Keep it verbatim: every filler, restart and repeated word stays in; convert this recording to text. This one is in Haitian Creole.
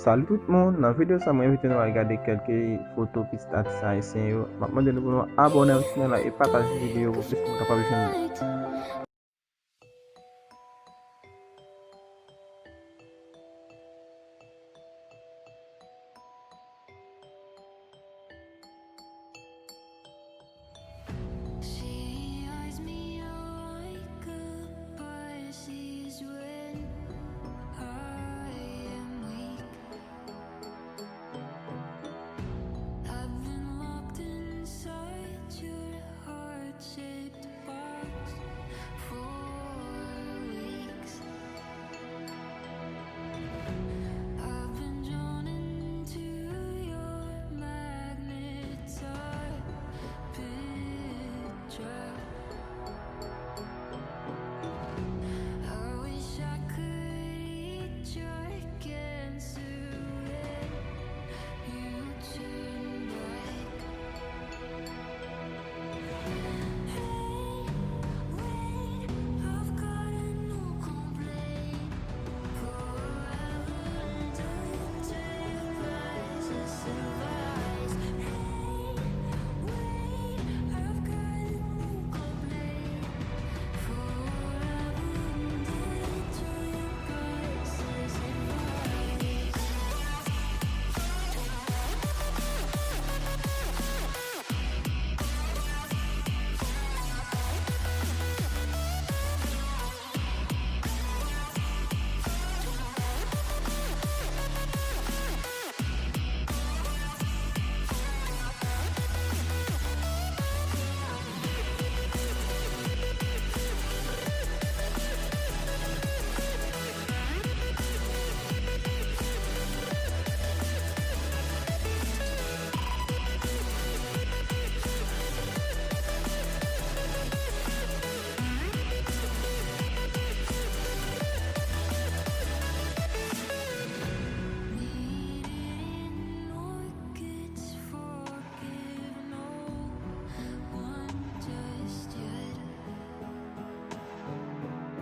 Salut tout moun, nan videyo sa mwen envite nou al gade kèlke foto pitit atis ayisyen yo. M ap mande nou pou nou abòne avèk chanèl la e pataje videyo pou plis moun kapab jwenn li.